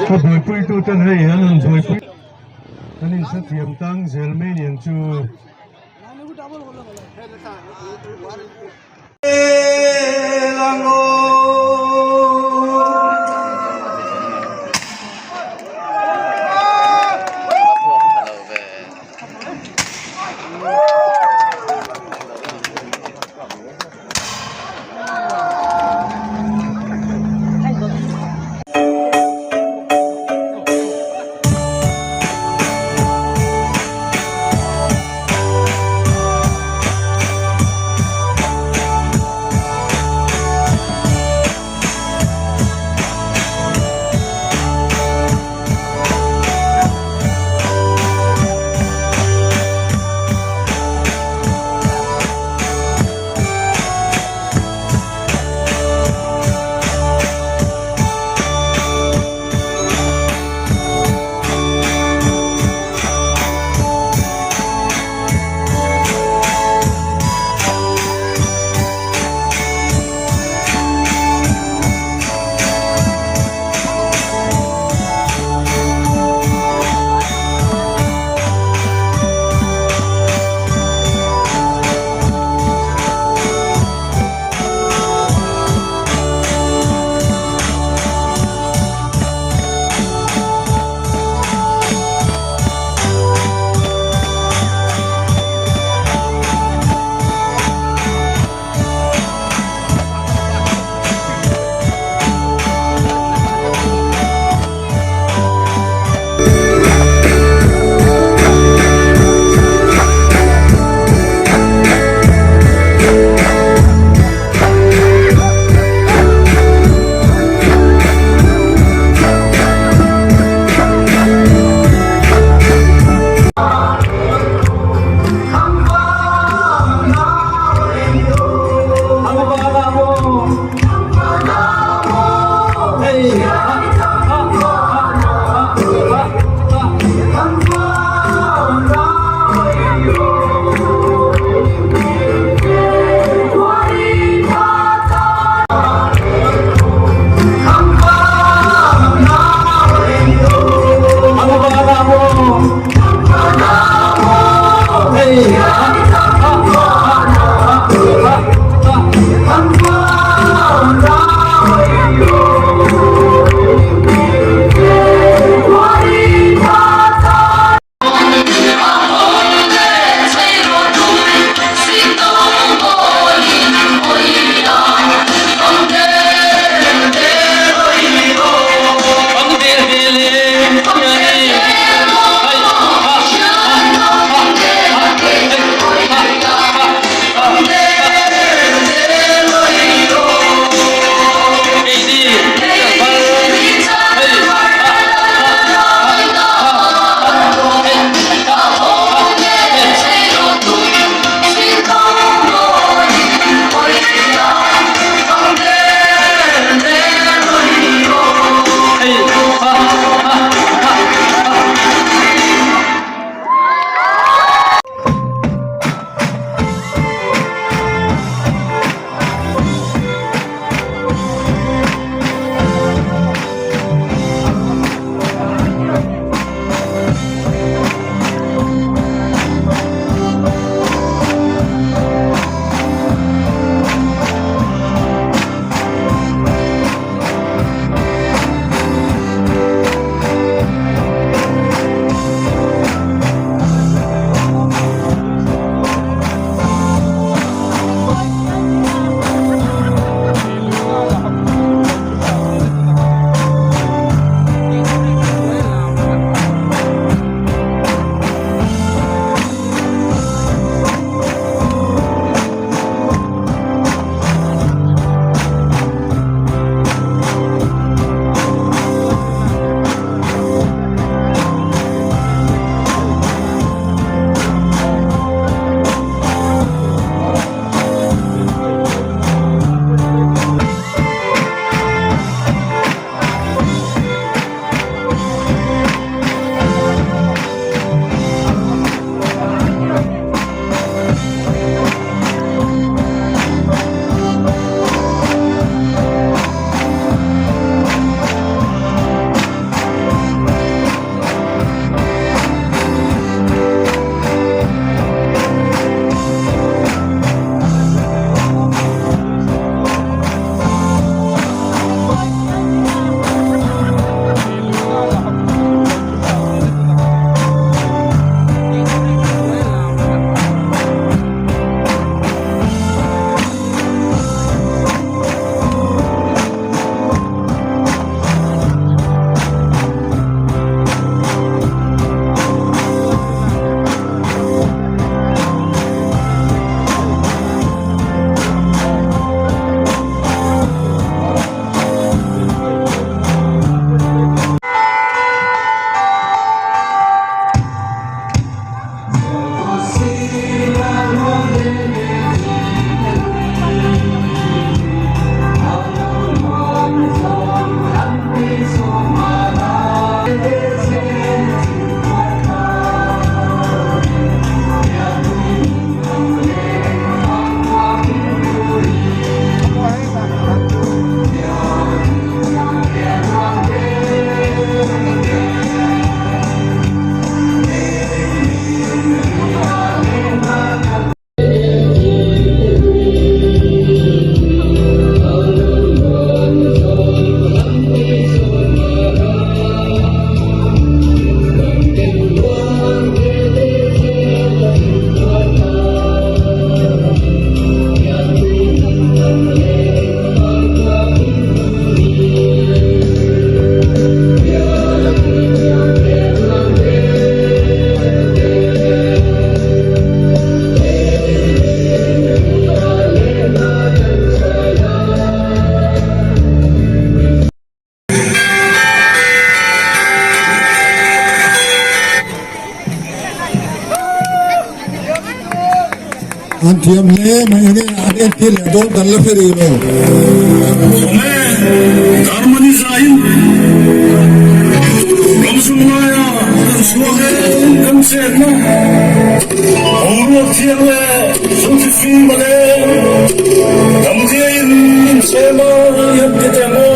Ka buaipui ten hei an han buaipui an inhrethiam tang zel mai aniang chu. An thiam hle mai enge an entir leh dawn kan la hre rih lo. Awme Darmani zain ramzung laia kan chhuak e kan chetna boruak thiang leh zothi fim a leng damdiain min chhem a i han ti teh maw.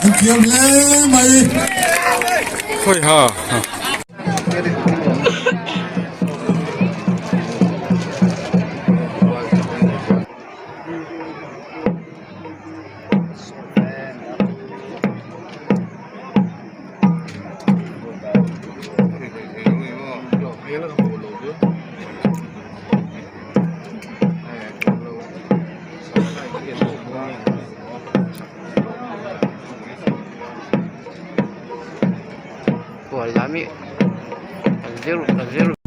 An thiam hle mai. Khawi ha.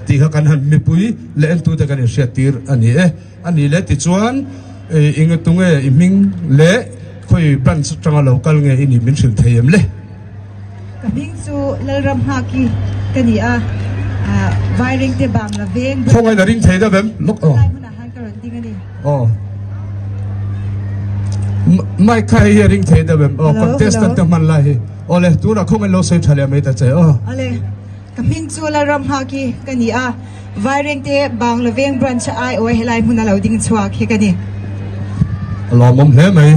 Tih kha kan han mipui leh entute kan inhriat tir a ni e. A ni le tichuan eng tunge i hming leh khawi branch atanga lo kal nge i nih min hrilh thei em le? Ka hming chu Lalramnghaki ka ni a, Vairengte Bangla veng Khaw ngaina ring thei deuh em? Lawk aw. Lai hmunah han ka rawn ding a ni. Aw. Mic kha hei hi a ring thei deuh em? Aw contestant te hman lai hi. Aw le tunah khaw ngain lo sawi tha leh mai ta che aw. Awle. Ka hming chu Lalramnghaki ka ni a, Vairengte Bangla Veng Branch a aiawh a helai hmuna lo ding chhuak hi ka ni. A lawmawm hle mai.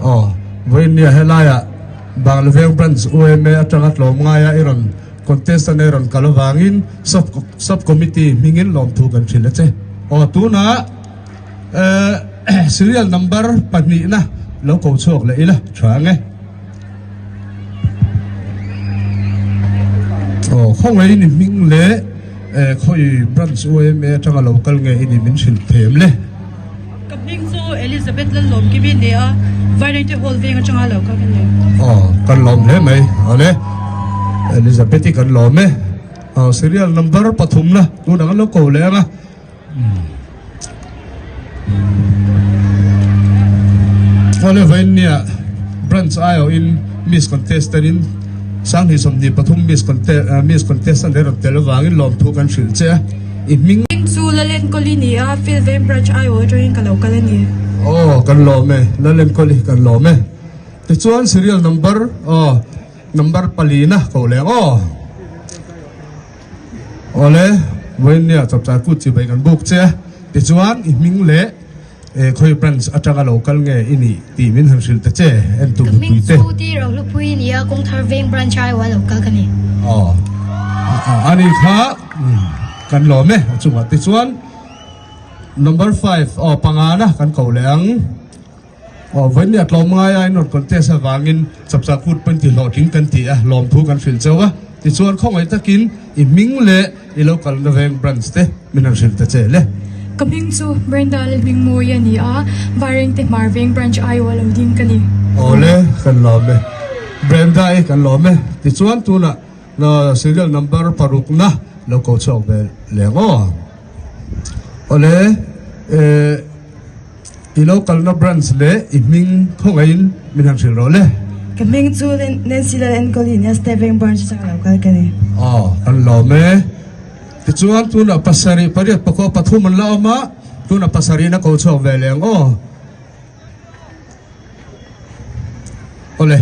Aw, vawiinnia helaiah Bangla Veng Branch UMA atanga tlawm ngaia i rawn contestant a i rawn kal avangin sub sub committee hmingin lawmthu kan hrilh a che. Aw, tunah eh serial number pahnihna lo ko chhuak leh ila tha ang e. Aw khawngaih ni hming leh eh khawi branch UMA atanga lo kal nge i ni min hrilh them le. Ka hming chu Elizabeth Lalawmkimi ni a, Vairengte Hall veng atanga lo kal ka ni. Aw kan lawm hle mai awle Elizabeth i kan lawm e. Aw serial number pathumna tunah kan lo ko leh ang a. Awle Vainia branch aiawhin Miss Contestant in Sanghnih 23 Miss Contest Miss Contestant an rawn tel avangin lawmthu kan hrilh che a, i hming. Hming chu Lalenkawli ni a, Philveng branch aiawh atangin ka lo kal a ni. Aw kan lawm e, Lalenkawli kan lawm e. Tichuan serial number aw number palina koh leh ang aw. Awle, Vawinia chapchar kut chi bai kan buk che a, tichuan i hming leh khawi branch atanga lo kal nge i nih tih min han hrilh ta che, en tu Ka hming mipui te. chu Ti Rohlupuii ni a, Kawngthar Veng branch a aiawh a lo kal ka ni. Aw, a ni kha kan lawm e a chungah tichuan number five aw pangana kan ko leh ang. Aw, vawiin a tlawm ngai a, in rawn contest avangin chapchar kut pawhin ti hlawhtling kan ti a, lawmthu kan hrilh chauh a. Tichuan khawngaih takin i hming leh i lo kalna veng branch te min han hrilh ta che le. Ka hming chu Brenda Lalhmingmawii a ni a, Vairengte Hmar Veng Branch aiawh a lo ding ka ni. Awle, kan lawm e. Brenda i kan lawm e. Tichuan tunah serial number parukna lo ko chhuak ve leng aw. Awle, eh i lo kalna branch leh i hming khawngaihin min han hrilh rawh le. Ka hming chu Nancy Lalenkawli nia State Bank branch atanga lo kal ka ni. Aw, kan lawm e. Tichuan tunah pasarih pariat pakua pathum an la awm a, tunah pasarihna ko chhuak ve leh ang aw. Awle,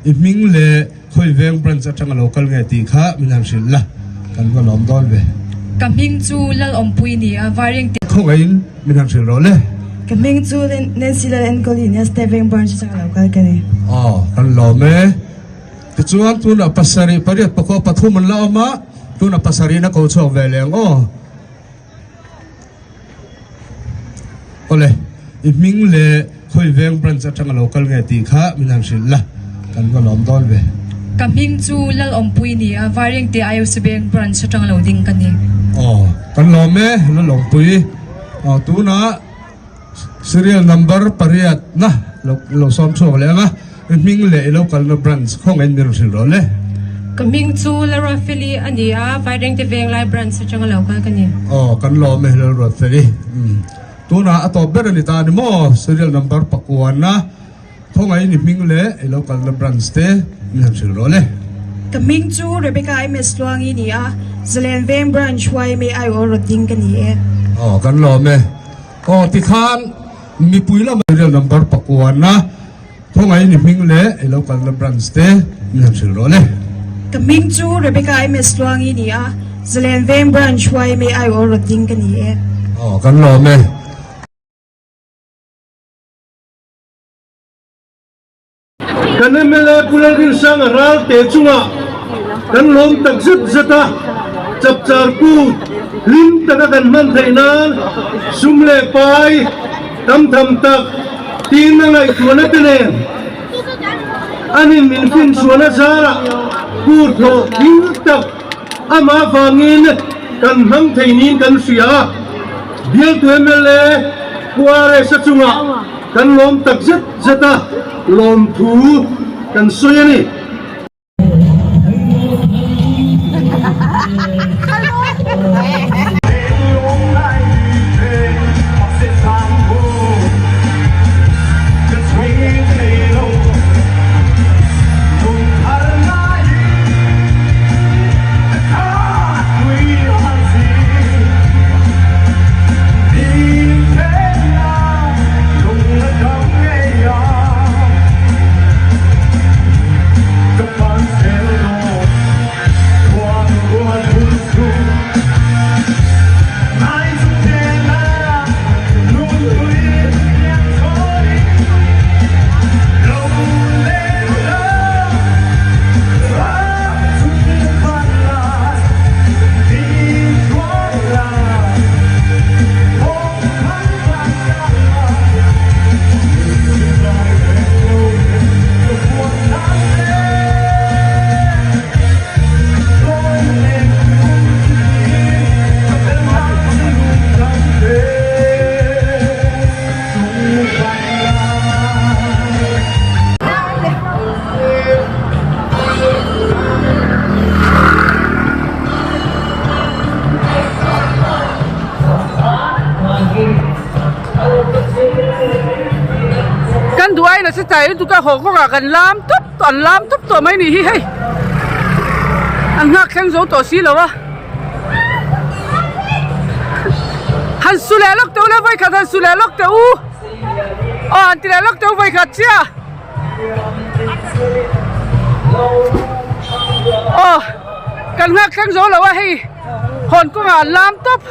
i hming leh khawi veng branch atanga lo kal nge tih kha min han hrilh la, kan va lawm dawn ve. Ka hming chu Lalawmpui ni a, Vairengte. Khawngaihin min han hrilh rawh le. Ka hming chu Nancy Lalenkawli nia, State Bank branch atanga lo kal ka ni. Aw, kan lawm e. Tichuan tunah pasarih pariat pakua pathum an la awm a, tunah pasarihna ko chhuak ve leh ang aw. Awle, i hming leh khawi veng branch atanga lo kal nge tih kha min han hrilh la, kan va lawm dawn ve. Ka hming chu Lalawmpui ni a, Vairengte IOC Bank branch atanga lo ding ka ni. Aw, kan lawm e, Lalawmpui. Aw, tunah serial number pariat na lo lo sawm chhuak leh ang a, i hming leh i lo kalna branch khawngaih in min rawn hrilh rawh le. Ka hming chu Lalruatfeli a ni a, Vairengte Venglai branch atanga lo kal ka ni. Aw, kan lawm e Lalruatfeli. Umm, tunah a tawp ber a ni ta a ni maw? Serial number pakuana khawngaih in i hming leh i lo kalna branch te min han hrilh rawh le. Ka hming chu Rebecca MS Tluangi ni a, Zalen Veng branch YMA aiawh rawt ding ka ni e. Aw, kan lawm e. Aw tikhan mipui lama serial number pakuana khawngaihin i hming leh i lo kalna branch te min han hrilh rawh le. Ka hming chu Rebecca MS Tluangi ni a, Zalen Veng branch YMA aiawh rawt ding ka ni e. Aw kan lawm e. Kan mla Pu Lalrinsanga Ralte chungah kan lawm tak zet zet a, chapchar kut hlim taka kan hman theih nan sum leh pai tam tham tak tin a ngaihtuahna te nen anin min finchhuahna zarah kut hlawh thil tak amah vangin kan hmang thei niin kan hria a, bialtu mla Pu RS-a chungah Kan lawm tak zet zet a, lawmthu kan sawi a ni. Kan duh aiin a si chai lutuk a haw kawngah kan lam tawp tawh an lam tawp tawh mai nih hi hei an nghak thleng zo tawh si lo a han su leh lawk teh u le vawikhat han su leh lawk teh u aw han ti leh lawk teh u vawikhat chiah. Aw kan nghak thleng zo lo a hei hawn kawngah an lam tawp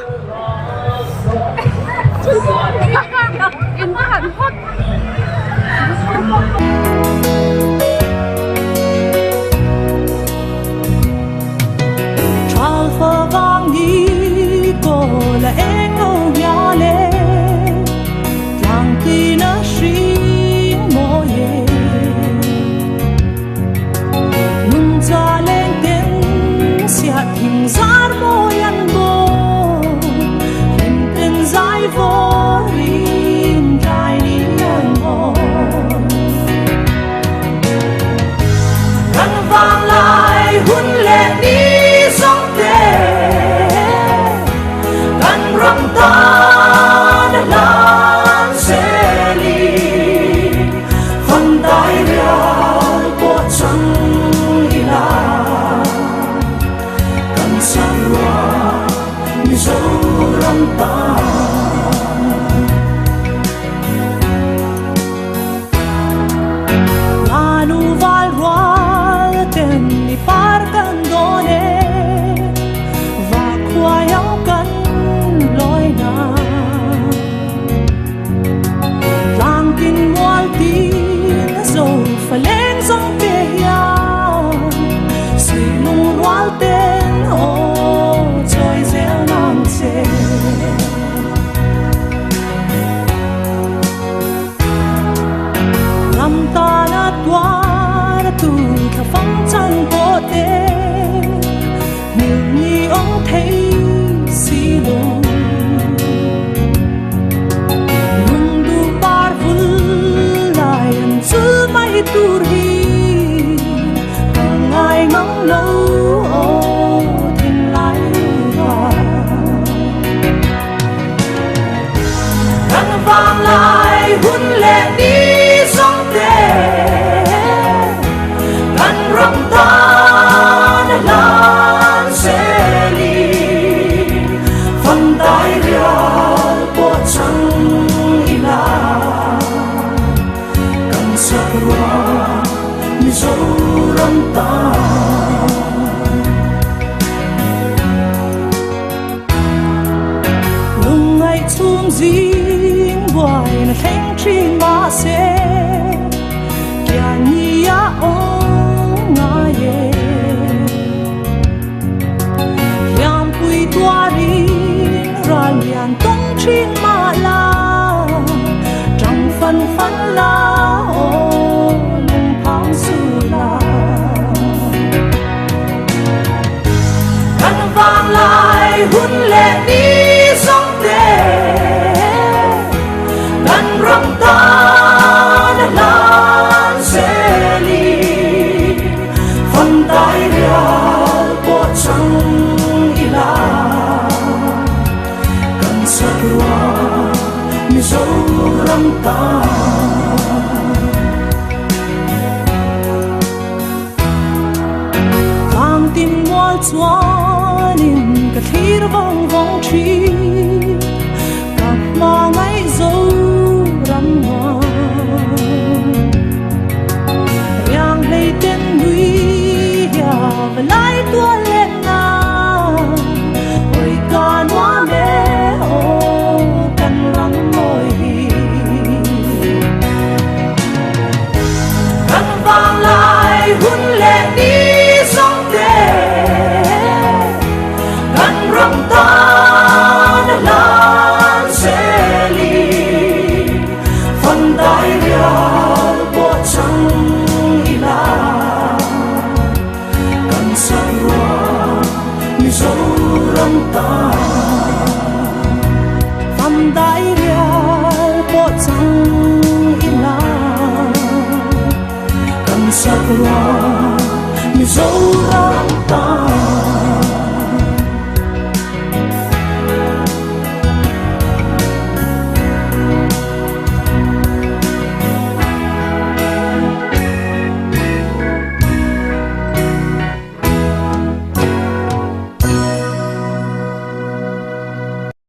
ang kan lawi na. Tlang tin mual tin zo fa leng zawng te hian suih lung rual ten aw chawi zel nang che. Ram tana tuar tu thla fang chan pawh te hmel ni awm thei si lo. Lungduh par vul lai an chul mai tur hi ka ngai mang lo aw thinlai va. Kan vang lai hun leh ni zawng te kan ram tan a hlan zel i fan dai rial pawh chang ila kan sak ruang Mizoram tan. Lungngaih chhung zing buaina thleng thin mahse kiani a awm ngai e. Hliampui tuarin ral lian tawng thin mah la, tang fan fan la aw lungphang su la. Kan vang lai hun leh ni zawng te kan ram tan a hlan zel i fan dai rial pawh chang ila kan sak ruang Mizoram tan. Tlang tin mual chuanin ka thlir vawng vawng thin, ka hma ngaih zo ram nuam. Riang hlei ten nui hia va lai tual let na, oi ka nuam e aw kan ram mawi hi. Kan vang lai hun leh ni zawng te kan ram tan a hlan zel i fan dai rial pawh chang ila kan sak ruang Mizoram tan. Fan dai rial pawh chang ila kan sak ruang Mizoram tan.